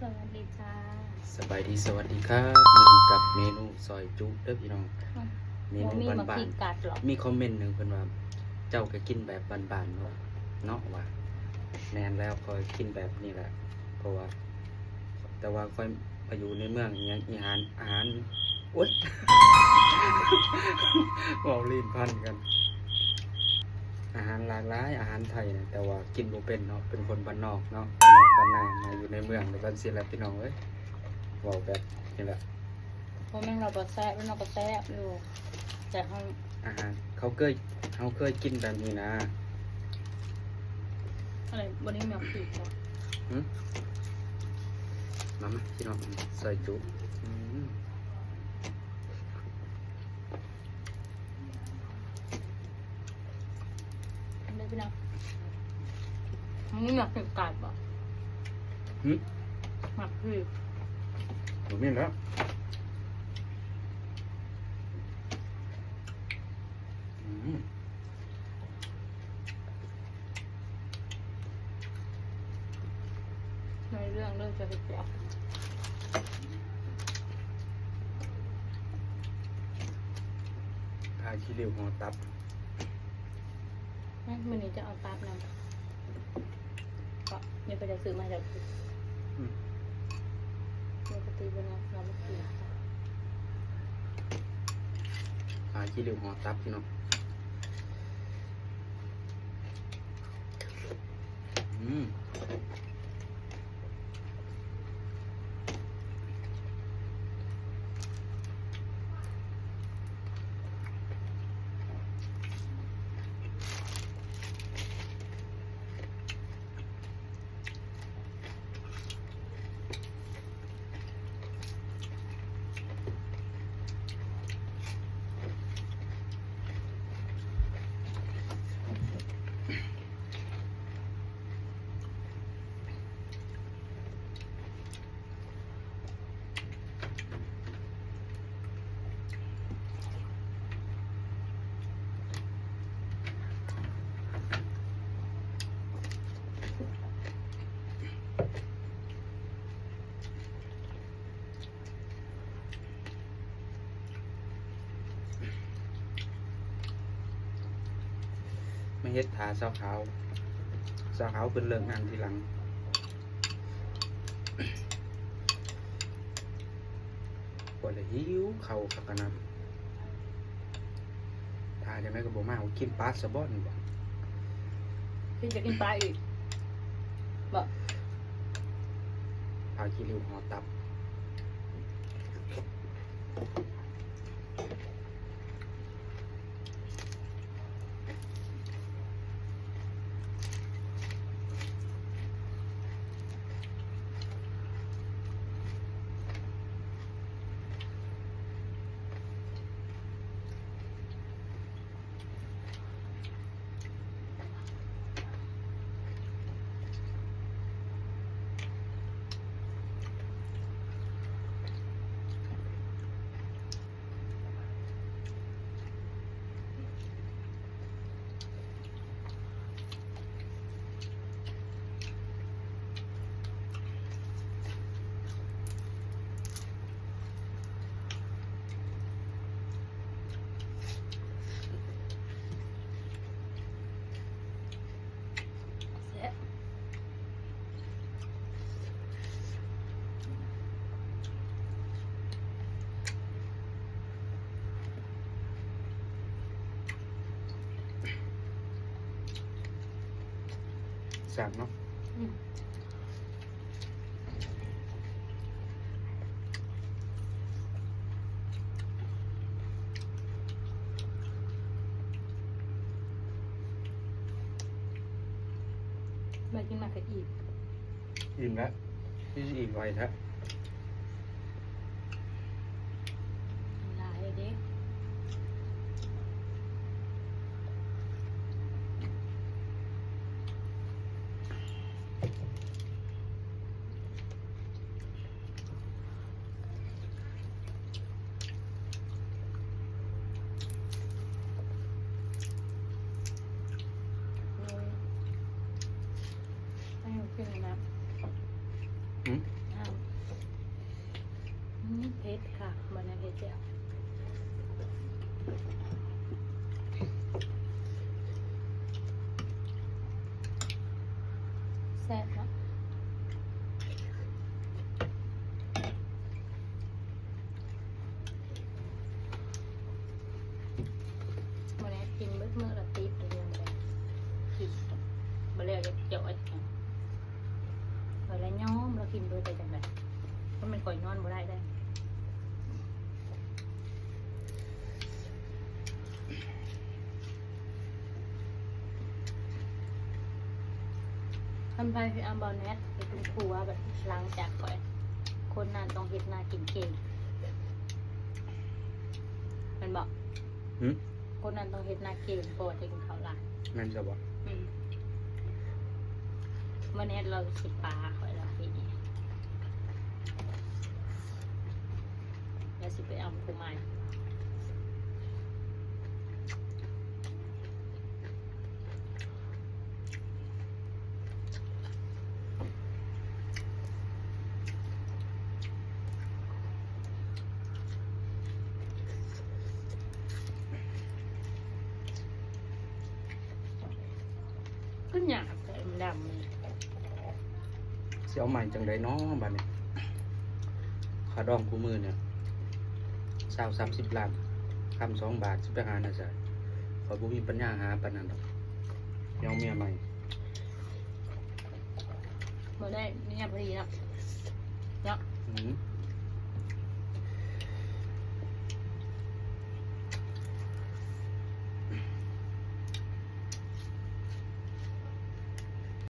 ສະບາຍດີ ສະບາຍດີ ສະຫວັດດີຄັບ ມື້ນີ້ກັບເມນູຊອຍຈຸເດີພີ່ນ້ອງ ອືມ ເມນູບ້ານໆ ບໍ່ມີໝາກພິກກັດເນາະ. ມີຄອມເມັນໜຶ່ງເພິ່ນວ່າ ເຈົ້າກໍກິນແບບບ້ານໆ ເນາະ ວ່າ ແມ່ນແລ້ວ ຂ້ອຍກິນແບບນີ້ແຫຼະ ເພາະວ່າ ແຕ່ວ່າຂ້ອຍມາຢູ່ໃນເມືອງ ອີຫຍັງ ອີຫານ ອາຫານ ໂອ້ຍ ເວົ້າລີ້ນພັນກັນ ອາຫານຫຼາກຫຼາຍ ອາຫານໄທນະ ແຕ່ວ່າກິນບໍ່ເປັນເນາະ ເປັນຄົນບ້ານນອກເນາະ ບ້ານນອກບ້ານນາ ມາຢູ່ໃນເມືອງແລ້ວກໍຊີ້ແຫຼະ ພີ່ນ້ອງເອີຍ ເວົ້າແບບນີ້ແຫຼະ. ບໍ່ແມ່ນວ່າບໍ່ແຊບ ມັນກໍແຊບຢູ່ ແຕ່ເຮົາ ອາຫານ ເຂົາເຄີຍ ເຮົາເຄີຍກິນແບບນີ້ນະ. ອັນນີ້ບໍ່ໄດ້ແມ່ນຜິດເນາະ. ຫືມ ມາ ມາ ພີ່ນ້ອງ ຊອຍຈຸ ອືມ ເດີພີ່ນ້ອງ ມັນມີໝາກພິກກັດບໍ່? ຫືມ ໝາກພິກ ບໍ່ມີແລ້ວ ອືມ. ໃນເລື່ອງເລີຍຈະໄປແຈກ ຜ້າຂີ້ລິ້ວຫໍຕັບ ອືມ ມື້ນີ້ຈະເອົາຕັບນຳ ເພາະນີ້ເຂົາຈະຊື້ມາໃຫ້ເຈົ້າກິນ ອືມ ປົກກະຕິບໍ່ນະ ເຮົາບໍ່ກິນ ຜ້າຂີ້ລິ້ວຫໍຕັບ ພີ່ນ້ອງ. ອືມ. ມາເຮັດຖ້າສາວຂາວ ສາວຂາວເພິ່ນເລີກງານທີຫຼັງ. ຂ້ອຍລະຫິວເຂົ້າຄັກຂະໜາດ ຖ້າຈັ່ງໃດກໍບໍ່ມາ ກິນປາຊະບໍນີ້ບໍ? ເພິ່ນຈະກິນປາອີກບໍ? ຜ້າຂີ້ລິ້ວຫໍຕັບ. ແຊບ ແຊບເນາະ. ອືມ ໄດ້ກິນມາກະອີ່ມ ອີ່ມແລ້ວ ຄືຊິອີ່ມໄວແທ້. ຫຼາຍເດ້. ໃຫ້ມັນຂຶ້ນນະ ຫືມ? ອ້າວ ຄັກ ບໍ່ແມ່ນເຮັດແຈ່ວ ແຊບເນາະ. ບໍ່ແມ່ນກິນເບິດມື້ລະຕິດຢູ່ເຮືອນ ກິນບໍ່ແລ້ວຢາກຈອຍ ຂ້ອຍລະຍອມລາວກິນເບິດໄດ້ຈັ່ງໃດ ຄັນແມ່ນຂ້ອຍນອນບໍ່ໄດ້ເດ້. ຄັນໃຜຊິເອົາບ່າວແນດໄປເປັນຜົວ ບັດຫຼັງຈາກຂ້ອຍ ຄົນນັ້ນຕ້ອງເຮັດນາກິນເກັ່ງ ແມ່ນບໍ່? ຫືມ? ຄົນນັ້ນຕ້ອງເຮັດນາເກັ່ງ ເພາະວ່າຈະກິນເຂົ້າຫຼາຍ. ແມ່ນຊະບໍ່? ອືມ ບ່າວແນດລາວຊິປາຂ້ອຍລະປີນີ້. ແລ້ວຊິໄປເອົາຜູ້ໃໝ່ ຄືຫຍັງແທ້ ດຳນີ້. ຊິເອົາໃໝ່ຈັ່ງໃດນໍ ບາດນີ້ ຄ່າດອງຄູ່ມື້ນີ້ຊາວສາມສິບລ້ານ ຄຳສອງບາດ ຊິໄປຫານາໃສ? ຂ້ອຍບໍ່ມີປັນຍາຫາປານນັ້ນດອກ ຍອມເມຍໃໝ່ ບໍ່ໄດ້ເມຍພໍດີເນາະ ເນາະ. ອືມ